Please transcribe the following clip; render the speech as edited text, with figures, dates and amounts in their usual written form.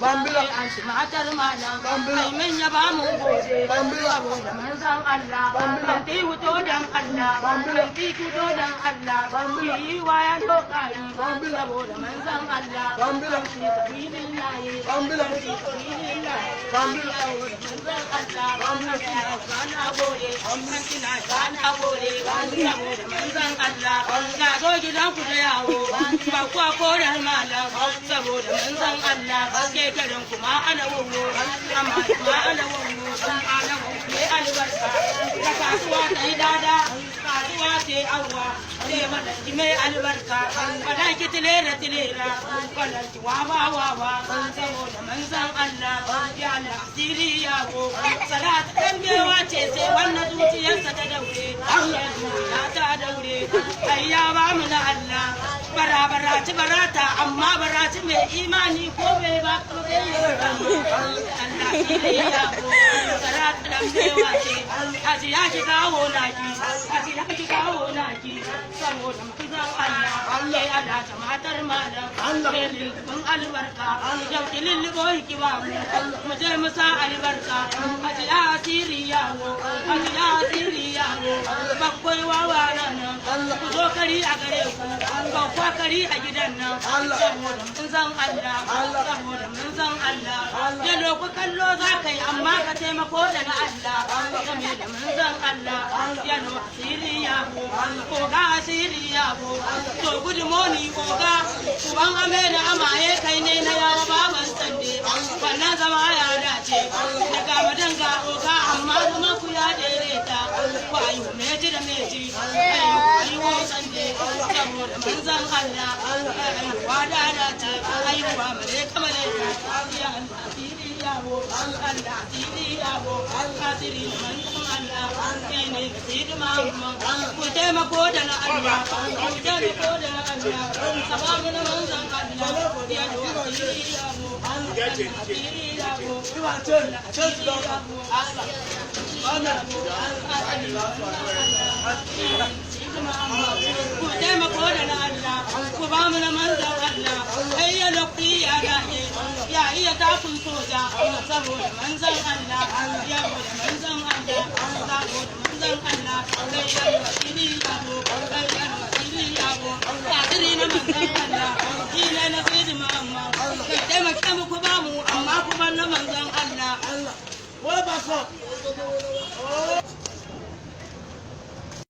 Bambila. Kai an shi matar malam. Bambila. Kai min ya ba mu gode. Bambila. Saboda manzon Allah. Bambila. Kan ti wuto dan Allah. Bambila. Kan ti kuto dan Allah. Bambila. Yi wa ya dokari. Bambila. Saboda manzon Allah. Bambila. Fi sabilillahi. Bambila. Fi sabilillahi. Bambila. Saboda manzon Allah. Bambila. Na gode. Kantina na gode. Saboda manzon Allah. Na zo gidan ku da yawo. Ba kwa korar malam. Saboda manzon Allah. Ke karin kuma ana wowo. Amma kuma ana wowo. Ana wowo ne albarka. Da kasuwa ta yi dada. Kasuwa ce awwa. Sai madanki mai albarka. Madanki tilera tilera. Madanki wawa wawa. Saboda manzon Allah. Ya Allah asiri yawo. Salatu dan bewa ce sai wannan zuciyarsa ta daure. Ya ta daure. Ai ya ba mu na Allah. Bara baraci barata amma baraci mai imani ko bai ba ko bai yi ba. Allah shi ne yawo. Salatu dan bewa ce. Aji ya ki kawo naki. Aji ya ki kawo naki. Saboda manzon Allah. Allah. Ya Allah ta matar malam. Allah. Ke lullubin albarka. Yau ki lullubo ki ba mu. Mu je mu sa albarka. Aji ya asiri yawo. Aji ya asiri yawo. Bakwai wawa nan. Allah. Ku zo kari a gare ku. Bakwa kari a gidan nan. Allah. Saboda mun san Allah. Allah. Saboda mun san Allah. Allah. Ya loku kallo za ka yi amma ka taimako da na Allah. Game da mun san Allah. Ya no asiri yawo. Koga asiri yawo. To gudu moni koga. Uban ame da amaye kai ne na yawa baban sande. Wannan zama ya dace. Daga madan ga oga amma zama ku ya daidaita. Ku ayu meji da meji. Ayu ayu sande. Saboda manzon Allah. Ayu da dace. Ayu ba male kamale. Ya Allah asiri yawo. Allah asiri yawo. Asiri manzon Allah. Kai ne asiri Muhammad. Ku taimako da na Allah. Ku taimako da na Allah. Sababu na manzon Allah. Ya asiri yawo. Allah asiri yawo. Ku taimako da na Allah, ku ba mu na manzon Allah, ai ya lokaci ya dage, ya iya takun soja, saboda manzon Allah, ya da manzon Allah, saboda manzon Allah, kai ya wasiri yabo, kai ya wasiri yabo, asiri na manzon Allah, shi ne na sidi Muhammad, kai taimake mu ku ba mu, amma ku bar na manzon Allah. Wai ba so.